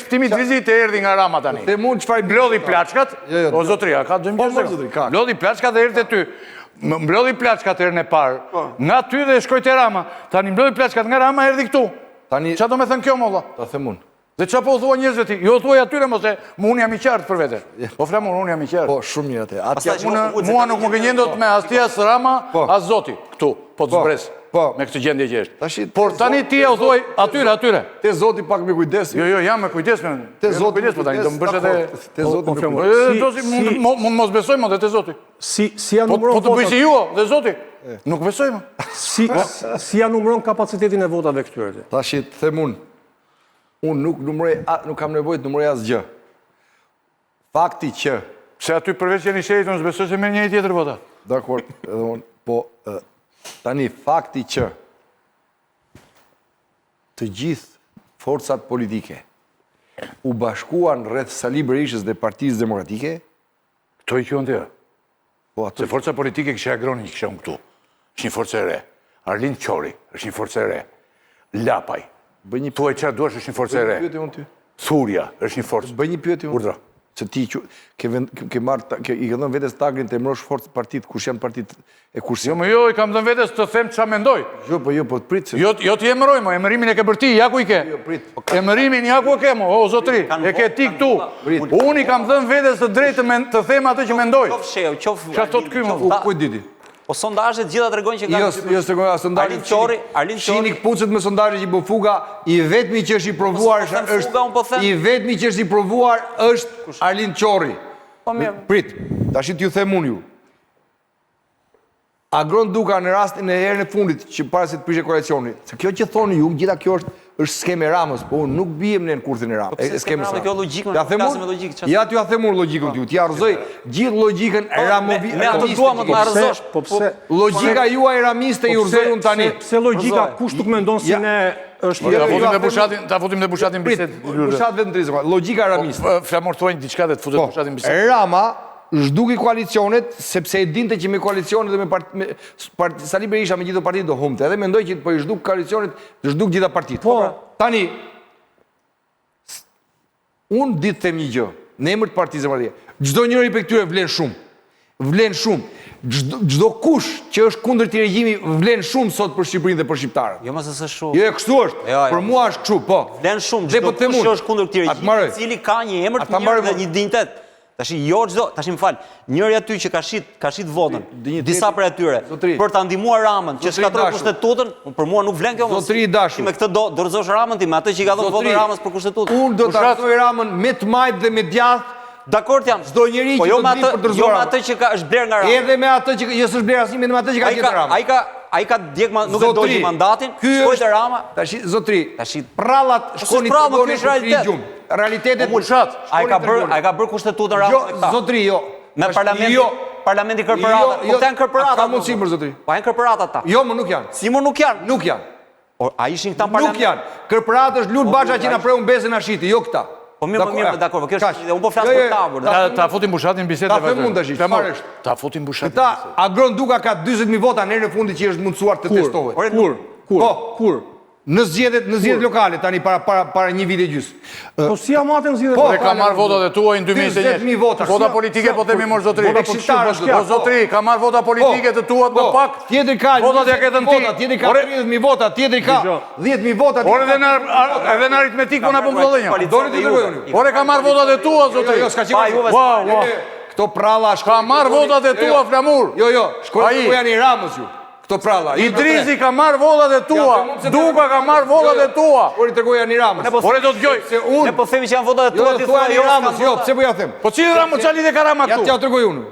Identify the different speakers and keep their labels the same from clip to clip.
Speaker 1: Tim Idrizi të erdhi nga Rama tani.
Speaker 2: Them unë çfarë
Speaker 1: Mblodhi plaçkat,
Speaker 2: Jo, jo,
Speaker 1: o zotri, a ka dëmë
Speaker 2: Po, mo, zotri, ka.
Speaker 1: Mblodhi plaçkat dhe erdhi te ty. M- Mblodhi plaçkat herën e parë.
Speaker 2: Po.
Speaker 1: Nga ty dhe shkoi te Rama. Tani mblodhi plaçkat nga Rama erdhi këtu.
Speaker 2: Tani
Speaker 1: Çfarë do me thënë kjo molla?
Speaker 2: ta them unë.
Speaker 1: Dhe çfarë po u thua njerëzve ti? Jo thuaj atyre mos e, mu unë jam i qartë për vete. Po Flamur, unë jam i qartë.
Speaker 2: Po, shumë mirë atë. Atë
Speaker 3: Pastaj
Speaker 2: jam
Speaker 1: Unë,
Speaker 3: Unë-
Speaker 1: mua nuk më gënjen dot me as ti as Rama,
Speaker 2: Po.
Speaker 1: as Zoti këtu, po të
Speaker 2: Po,
Speaker 1: zbres.
Speaker 2: po.
Speaker 1: Me këtë gjendje që është.
Speaker 2: Tashi,
Speaker 1: Por
Speaker 2: te
Speaker 1: tani
Speaker 2: Zoti-
Speaker 1: ti ja u thuaj atyre, atyre.
Speaker 2: Te Zoti pak me kujdes.
Speaker 1: Jo, jo, jam me kujdes me.
Speaker 2: Te
Speaker 1: jam me
Speaker 2: Zoti
Speaker 1: kujdes, po tani do më bësh edhe
Speaker 2: dakord, Te Zoti
Speaker 4: po,
Speaker 2: me
Speaker 4: Flamur,
Speaker 2: kujdes.
Speaker 1: Po,
Speaker 4: Si-
Speaker 1: do si mund
Speaker 4: si-
Speaker 1: mund mos besoj më dhe te Zoti.
Speaker 4: Si, si ja
Speaker 1: Po
Speaker 4: numëron
Speaker 1: po të bëj
Speaker 4: votat?
Speaker 1: si ju, dhe Zoti. Nuk besoj më.
Speaker 4: Si, si ja numëron kapacitetin e votave këtyre ti?
Speaker 2: Tashi të them unë. Unë nuk numëroj, a- nuk kam nevojë të numëroj asgjë. Fakti që
Speaker 1: Se aty përveç Jenisherit, unë s'besoj se merr njëri tjetër vota.
Speaker 2: Dakor, edhe unë, po, e, tani, fakti që të gjithë forcat politike u bashkuan rreth Sali Berishës dhe Partisë Demokratike,
Speaker 1: Këto i quan ti.
Speaker 2: po ato
Speaker 1: Se forca politike kisha Agronin që kisha unë këtu. Është një forcë e re. Arlind Qori është një forcë e re. Lapaj.
Speaker 2: Bëj një
Speaker 1: Thuaj çfarë duash është një forcë e re.
Speaker 2: pyetje unë ty.
Speaker 1: Thurja është një forcë.
Speaker 2: Bëj një pyetje unë.
Speaker 1: Urdhra.
Speaker 2: Se ti që, ke, vend, ke, ke marrë, ta- ke, i ke dhënë vetes tagrin të emërosh forcë partit, kush janë partit e kush
Speaker 1: Jo,
Speaker 2: janë.
Speaker 1: më jo, i kam dhënë vetes të them çfarë mendoj.
Speaker 2: Jo, po jo, po të prit se
Speaker 1: Jo, jo ti emëroj më, emërimin e ke bërë ti, ja ku i ke.
Speaker 2: Jo, prit. Po
Speaker 1: Emërimin ja ku e ke mo, o zotri,
Speaker 3: Kanë
Speaker 1: e ke
Speaker 3: vo-
Speaker 1: ti
Speaker 3: kanë
Speaker 1: këtu.
Speaker 3: vota.
Speaker 1: Unë i kam dhënë vetes të drejtë të men- të them atë që mendoj.
Speaker 3: Qoftë Shehu, qoftë
Speaker 1: Çfarë thot ky, mo?
Speaker 2: ku, ku e diti?
Speaker 3: Po sondazhet gjitha tregojnë që ka
Speaker 2: Jo, jo s'tregoj as sondazhe.
Speaker 3: Arlind Qori, Arlind Qori.
Speaker 2: Shini këpucët me sondazhe që bën Fuga, i vetmi që është i provuar
Speaker 3: Po, s'po them
Speaker 2: është
Speaker 3: Fuga, unë po them.
Speaker 2: i vetmi që është i provuar është Arlind Qori.
Speaker 3: Po mirë.
Speaker 2: Prit, tash t'ju them unë ju. Agron Duka në rastin e herën e fundit që para se të prishë koalicioni, se kjo që thoni ju, gjitha kjo është është skemë e Ramës, po unë nuk bijem ne në kurthin e Ramës.
Speaker 3: Po pse
Speaker 2: e skemës
Speaker 3: skemë
Speaker 2: Ramës.
Speaker 3: Kjo logjikë,
Speaker 2: Ja them
Speaker 3: flasim
Speaker 2: unë,
Speaker 3: me logjikë, çfarë-
Speaker 2: Ja t'ju ja them unë logjikën t'ju, t'ja rrëzoj gjithë logjikën
Speaker 3: Po,
Speaker 2: ramovi.
Speaker 3: me- me atë
Speaker 2: ramiste
Speaker 3: dua
Speaker 2: që
Speaker 3: më të
Speaker 2: keni.
Speaker 3: ma rrëzosh.
Speaker 4: Po pse?
Speaker 2: Logjika juaj ramiste ju
Speaker 4: Po pse-
Speaker 2: rrëzoj unë tani.
Speaker 4: Pse, pse logjika,
Speaker 3: Rrëzoje.
Speaker 4: kush nuk mendon si
Speaker 2: Ja.
Speaker 4: ne është
Speaker 1: Ta
Speaker 2: Jo, jo,
Speaker 1: futim
Speaker 2: ja
Speaker 1: dhe
Speaker 2: them-
Speaker 1: Bushatin, ta futim dhe Bushatin në
Speaker 2: Prit,
Speaker 1: bisedë.
Speaker 2: Bushat vetëm 30 sekonda. Logjika ramiste.
Speaker 1: Po, Flamur thuaj diçka dhe të futet
Speaker 2: Po,
Speaker 1: Bushatin në bisedë.
Speaker 2: Rama zhduki koalicionet sepse e dinte që me koalicionet dhe me part, me part, Sali Berisha me gjithë partitë do humte. Edhe mendoi që po i zhduk koalicionet, të zhduk gjitha partitë.
Speaker 4: Po.
Speaker 2: Tani s- unë di të them një gjë në emër të Partisë Demokratike. Çdo njeri prej këtyre vlen shumë. Vlen shumë. Çdo çdo kush që është kundër këtij regjimi vlen shumë sot për Shqipërinë dhe për shqiptarët.
Speaker 3: Jo, mos e s'është shumë.
Speaker 2: Jo, jo, kështu është.
Speaker 3: Jo, jo.
Speaker 2: Për mua është kështu, po.
Speaker 3: Vlen shumë
Speaker 2: Dhe
Speaker 3: çdo
Speaker 2: po të them
Speaker 3: kush
Speaker 2: unë.
Speaker 3: që është kundër këtij
Speaker 2: Atë
Speaker 3: regjimi,
Speaker 2: mbaroj.
Speaker 3: i cili ka një emër të
Speaker 2: Ata
Speaker 3: mirë
Speaker 2: mbaroj,
Speaker 3: dhe
Speaker 2: po.
Speaker 3: një dinjitet. Tashi jo çdo, tashi më fal, njëri aty që ka shit, ka shit votën,
Speaker 2: Dinjiteti-
Speaker 3: disa prej atyre,
Speaker 2: Zotri.
Speaker 3: për ta ndihmuar Ramën që
Speaker 2: Zotri
Speaker 3: shkatroi
Speaker 2: dashur.
Speaker 3: kushtetutën, për mua nuk vlen kjo mos.
Speaker 2: Zotri i dashur.
Speaker 3: Ti me këtë do dorëzosh Ramën ti me atë që i ka dhënë
Speaker 2: Zotri,
Speaker 3: votën Ramës për kushtetutën.
Speaker 2: Unë do ta
Speaker 1: Bushat-
Speaker 2: rrëzoj Ramën me të majtë dhe me djathtë,
Speaker 3: Dakord jam.
Speaker 2: Çdo njeri
Speaker 3: po
Speaker 2: që
Speaker 3: jo
Speaker 2: do
Speaker 3: me
Speaker 2: të vi
Speaker 3: atë,
Speaker 2: për të
Speaker 3: jo
Speaker 2: rrëzuar
Speaker 3: me
Speaker 2: Ramën.
Speaker 3: atë që ka është bler nga Rama.
Speaker 2: edhe me atë që jo s'është bler asnjë, me atë që ka
Speaker 3: Ai
Speaker 2: gjetur
Speaker 3: ka
Speaker 2: Rama.
Speaker 3: ai ka ai ka djeg ma- nuk e dogji mandatin,
Speaker 2: ky
Speaker 3: shkoi
Speaker 2: është
Speaker 3: te Rama.
Speaker 2: Tashi zotri,
Speaker 3: Tashi-
Speaker 2: prallat
Speaker 3: Po
Speaker 2: shkoni
Speaker 3: s'është prallë,
Speaker 2: tregoni
Speaker 3: ky është
Speaker 2: për fli
Speaker 3: realitet.
Speaker 2: gjumë. Realitetet
Speaker 3: Po,
Speaker 1: Bushat,
Speaker 3: Ai ka
Speaker 2: shkoni
Speaker 3: bër,
Speaker 2: tregoni.
Speaker 3: ai ka bër kushtetutën Rama
Speaker 2: Jo,
Speaker 3: me këta.
Speaker 2: zotri, jo.
Speaker 3: Me
Speaker 2: Tash,
Speaker 3: parlamentin,
Speaker 2: jo.
Speaker 3: parlamenti
Speaker 2: Jo,
Speaker 3: kërpërata. Po
Speaker 2: jo,
Speaker 3: këta janë kërpërata.
Speaker 2: a Ka mundësi për zotri.
Speaker 3: Po janë kërpërata ata.
Speaker 2: Jo, më nuk janë.
Speaker 3: Si më nuk janë?
Speaker 2: Nuk janë.
Speaker 3: O, a ishin këta në parlament?
Speaker 2: Nuk janë. Kërpërat është Lul Basha që na preu mbesën na shiti, jo këta.
Speaker 3: Po mirë, po mirë, dakor, po kjo është,
Speaker 2: Kaq.
Speaker 3: unë po flas
Speaker 2: Jo,
Speaker 3: për
Speaker 2: jo,
Speaker 3: tabur.
Speaker 1: Ta ta futim Bushatin në bisedë.
Speaker 2: Ta
Speaker 1: dhe
Speaker 2: them
Speaker 1: vazhdojmë.
Speaker 2: unë tash,
Speaker 1: Flamur,
Speaker 2: çfarë është?
Speaker 1: Ta futim Bushatin.
Speaker 2: Këta Agron Duka ka 40000 vota në herën e fundit që i është mundësuar të testohet.
Speaker 3: Ore,
Speaker 4: Kur? Kur?
Speaker 2: Po.
Speaker 4: Kur?
Speaker 2: Në zgjedhjet, në zgjedhjet lokale tani para para para një viti e gjysmë.
Speaker 4: Po si ja maten zgjidhjet?
Speaker 2: Po,
Speaker 1: Dhe ka marrë votat e tua në 2021.
Speaker 2: 40.000 vota.
Speaker 1: Vota politike po themi mor zotri.
Speaker 2: Vota shqiptarë,
Speaker 1: Po zotri, ka marrë vota politike të tuat më
Speaker 2: po,
Speaker 1: pak.
Speaker 2: Tjetri ka
Speaker 1: Votat ja ke
Speaker 2: 20.000
Speaker 1: dhënë ti.
Speaker 2: Vota, tjetri ka
Speaker 1: Ore-
Speaker 2: 30000 vota, tjetri ka
Speaker 4: Dëgjo.
Speaker 2: 10000 vota.
Speaker 1: Ore edhe në edhe në aritmetik po na bën vëllënjë.
Speaker 2: Doni të tregoj unë.
Speaker 1: Ore ka marrë votat e tua zotri.
Speaker 2: Jo, jo, s'ka
Speaker 3: Pa,
Speaker 2: qenë.
Speaker 3: juve
Speaker 1: Ua, ua.
Speaker 2: Këto pralla
Speaker 1: Ka
Speaker 2: shkojnë.
Speaker 1: marrë votat e tua Flamur.
Speaker 2: Jo, jo, shkojnë
Speaker 1: Ai.
Speaker 2: ku janë i Ramës ju. Këto pralla. ju të tre.
Speaker 1: Idrizi ka marrë votat e tua.
Speaker 2: Ja, them unë pse
Speaker 1: Duka ka marrë votat
Speaker 2: Jo, jo.
Speaker 1: e tua.
Speaker 2: Ore tregoj janë i Ramës.
Speaker 3: Ne po
Speaker 1: Ore do dëgjoj.
Speaker 2: Se unë
Speaker 3: Ne po themi që janë votat e
Speaker 2: Jo,
Speaker 3: tua,
Speaker 2: jo,
Speaker 3: ti
Speaker 2: thua
Speaker 3: thua
Speaker 2: janë i
Speaker 3: jo, s'kan
Speaker 2: Ramës, jo,
Speaker 3: vota.
Speaker 2: pse po ja them?
Speaker 1: Po cili Rama, çfarë lidhje ka Rama
Speaker 2: Ja
Speaker 1: këtu?
Speaker 2: t'ja tregoj unë.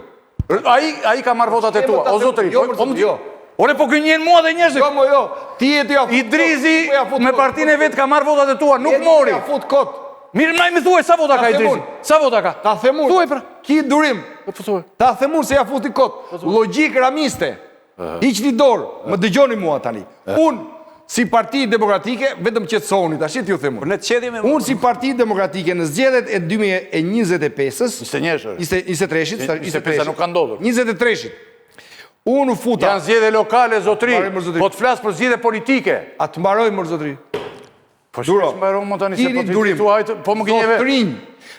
Speaker 1: Ai ai ka marrë votat e tua. O zotri,
Speaker 2: Jo,
Speaker 1: po
Speaker 2: për
Speaker 1: po më
Speaker 2: zotri, jo.
Speaker 1: Ore po gënjen mua dhe njerëzit.
Speaker 2: Jo, mo jo, ti je ti ja fut.
Speaker 1: Idrizi
Speaker 2: kot, po ja fut
Speaker 1: me
Speaker 2: kot.
Speaker 1: partinë e vet ka marrë votat e tua, nuk
Speaker 2: Je ti
Speaker 1: mori.
Speaker 2: Ja fut kot.
Speaker 1: Mirë, më më thuaj sa vota
Speaker 2: Ta
Speaker 1: ka
Speaker 2: them
Speaker 1: Idrizi?
Speaker 2: unë.
Speaker 1: Sa vota ka?
Speaker 2: Ta them unë.
Speaker 1: Thuaj pra.
Speaker 2: Ki durim.
Speaker 1: Po thuaj.
Speaker 2: Ta them unë se ja futi kot. Logjik ramiste. Hiqni dorë, më dëgjoni mua tani. Unë si Parti Demokratike, vetëm qetësohuni tash t'ju them
Speaker 3: Po
Speaker 2: unë.
Speaker 3: ne të qethim
Speaker 2: Unë si Parti Demokratike në zgjedhjet e 2025-s,
Speaker 1: 21-sh.
Speaker 2: 23-shit,
Speaker 1: 25-a nuk ka ndodhur.
Speaker 2: 23-shit. Unë u futa.
Speaker 1: Janë zgjedhje lokale, zotri.
Speaker 2: Mbaroj, mor, zotri.
Speaker 1: Po të flas për zgjedhje politike.
Speaker 2: A të mbaroj mor zotri?
Speaker 1: Po Duro. Mbaron më tani se po ti
Speaker 2: durim.
Speaker 1: Thuaj, po më gënjeve.
Speaker 2: Zotrinj,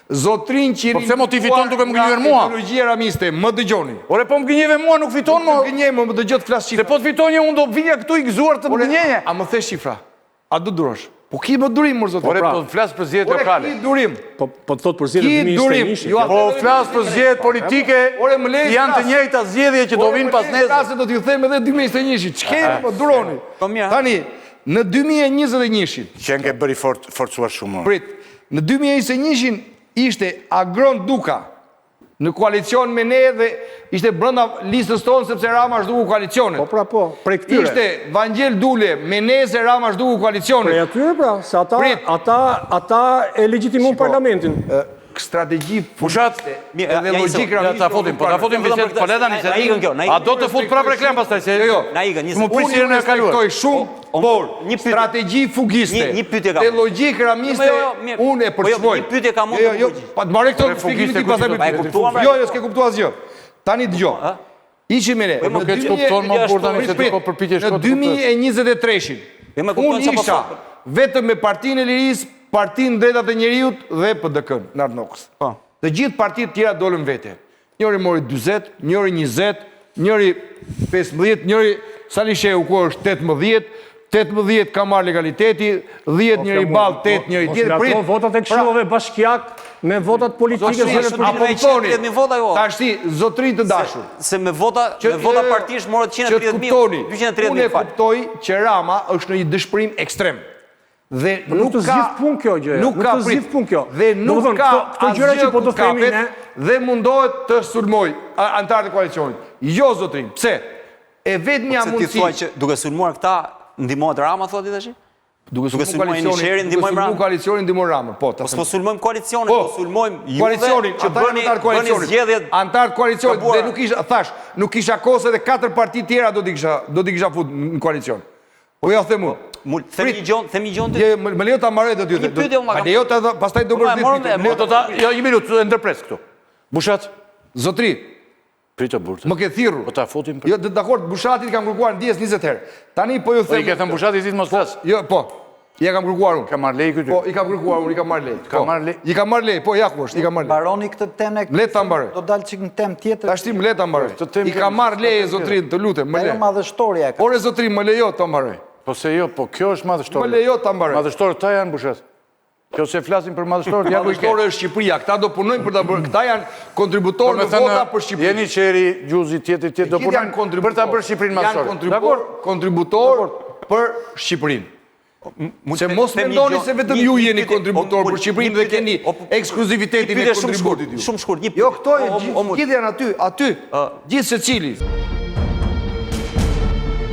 Speaker 2: zotrinj që
Speaker 1: Po pse mo ti fiton duke më gënjyer mua?
Speaker 2: Ideologjia ramiste, më dëgjoni.
Speaker 1: Ore po më gënjeve mua, nuk fiton
Speaker 2: më. Nuk gënjej, më më dëgjo të flas
Speaker 1: shifra. Se po të fitonje unë do vinja këtu i gëzuar të më gënjeje.
Speaker 2: A më the shifra? A do durosh? Po ki më durim, mor zotri.
Speaker 1: Ore pra. po flas për zgjedhjet lokale.
Speaker 2: Ore ki durim.
Speaker 4: Po po të thotë për zgjedhjet 2021.
Speaker 1: Jo, po flas për zgjedhjet politike.
Speaker 2: Ore më lej.
Speaker 1: Janë të njëjta zgjedhje që do vinë pas
Speaker 2: nesër. Ore do t'ju them edhe 2021-shit. Ç'keni po duroni.
Speaker 3: Po mirë.
Speaker 2: Tani në 2021-shin.
Speaker 1: Qenke bëri fort forcuar shumë.
Speaker 2: Prit. Në 2021-shin ishte Agron Duka në koalicion me ne dhe ishte brenda listës tonë sepse Rama zhduku koalicionet.
Speaker 4: Po pra po, prej këtyre.
Speaker 2: Ishte Vangjel Dule me ne se Rama zhduku koalicionet.
Speaker 4: Prej atyre pra, se ata ata ata e legjitimon parlamentin.
Speaker 2: Strategji
Speaker 1: Fushat,
Speaker 2: edhe logjikë
Speaker 1: ramiste. Ta futim, po ta futim bisedë, po le tani se.
Speaker 3: Na ikën kjo, na
Speaker 1: ikën. A do të fut prapë reklamë pastaj se
Speaker 2: jo, jo.
Speaker 3: Na ikën, një
Speaker 1: Më prisi herën e kaluar.
Speaker 2: Unë shumë, por një strategji fugiste.
Speaker 3: Një pyetje kam.
Speaker 2: Dhe logjikë ramiste,
Speaker 3: jo, jo,
Speaker 2: unë e
Speaker 3: po jo,
Speaker 2: përçmoj.
Speaker 3: Një pyetje kam unë.
Speaker 2: Jo, jo, pa të mbaroj këtë shpjegimin ti pastaj
Speaker 3: më pyet.
Speaker 2: Jo, jo, s'ke kuptuar asgjë. Tani dëgjo. Ishim me ne.
Speaker 1: Po nuk e kupton më burrë tani se ti po përpiqesh
Speaker 2: Në 2023-shin. Unë
Speaker 3: po
Speaker 2: isha vetëm me Partinë e Lirisë, Partinë Drejtat e Njeriut dhe PDK-n në Arnoks.
Speaker 3: Po.
Speaker 2: Të gjithë partitë tjera dolën vete. Njëri mori 40, njëri 20, njëri 15, njëri Sali Shehu ku është 18, 18 ka marrë legaliteti, 10 njëri ball, 8 njëri
Speaker 4: tjetër. Prit. votat e këshillave pra- bashkiak me votat politike
Speaker 2: zgjedhjet politike. Apo më thoni,
Speaker 3: vota jo.
Speaker 2: Tashti zotëri të dashur.
Speaker 3: Se me vota, me vota partish morët 130.000, 230.000.
Speaker 2: Unë e kuptoj që Rama është në një dëshpërim ekstrem. Dhe
Speaker 4: po nuk të zgjidh punë kjo gjë.
Speaker 2: Nuk ka
Speaker 4: të zgjidh punë kjo.
Speaker 2: Dhe nuk ka
Speaker 4: këto gjëra që po do themi ne
Speaker 2: dhe mundohet të sulmoj anëtarët e koalicionit. Jo zotëri, pse? E vetmja
Speaker 3: po mundësi. Ti thua që duke sulmuar këta ndihmohet Rama thua ti tash?
Speaker 2: Duke
Speaker 3: sulmuar koalicionin,
Speaker 2: ndihmojmë Ramën. Koalicionin ndihmon Ramën, po.
Speaker 3: Po s'po sulmojmë koalicionin, po, po sulmojmë
Speaker 2: juve koalicionin
Speaker 3: që bëni bëni zgjedhjet.
Speaker 2: Anëtarët e koalicionit dhe nuk isha thash, nuk kisha kohë se edhe katër parti tjera do t'i kisha do t'i kisha fut në koalicion. Po ja them
Speaker 3: unë. Mul, them një gjë, them një gjë.
Speaker 2: Jo, jo, më lejo ta mbaroj do t'ju them.
Speaker 3: Një pyetje unë
Speaker 2: kam. Lejo ta pastaj do
Speaker 3: po,
Speaker 2: bësh ditë.
Speaker 1: Më do ta, jo, një minutë, e ndërpres këtu. Bushat,
Speaker 2: zotri.
Speaker 1: Prit o burrë.
Speaker 2: Më ke thirrur.
Speaker 1: Po ta futim.
Speaker 2: Jo, dakord, Bushatit kam kërkuar ndjesë 20 herë. Tani po ju
Speaker 1: them. Po i ke thënë Bushatit të mos flas.
Speaker 2: Jo, po. Ja kam kërkuar unë.
Speaker 1: Ka marrë leje këtu.
Speaker 2: Po, i kam kërkuar unë, i kam marrë leje.
Speaker 1: Ka po. marrë leje.
Speaker 2: I kam marrë leje, po ja ku është, i kam marrë leje.
Speaker 5: Mbaroni këtë temë.
Speaker 2: Le ta mbaroj.
Speaker 5: Do dal çik në temë tjetër.
Speaker 2: Tashti më le ta mbaroj. I kam marrë leje zotrin, të lutem, më le.
Speaker 5: Ajo madhështorja
Speaker 2: e ka. Ore zotri, më lejo ta mbaroj.
Speaker 1: Po se jo, po kjo është madhështorja.
Speaker 2: Më lejo ta mbaroj.
Speaker 1: Madhështorët ta janë Bushat. Kjo se flasim për madhështorët,
Speaker 2: ja ku i ke. Madhështore është Shqipëria, këta do punojnë për ta bërë, këta janë kontributorë në vota për Shqipërinë.
Speaker 1: Jeniçeri, Gjuzi, tjetri, tjetri, do punojnë për ta bërë Shqipërinë
Speaker 2: madhështore. Janë kontributorë për Shqipërinë. Se mos mendoni se vetëm ju jeni kontributor për Shqipërinë dhe keni ekskluzivitetin e kontributit
Speaker 3: ju. Shumë shkurt,
Speaker 2: një Jo, këto gjithë janë aty, aty, gjithë secili.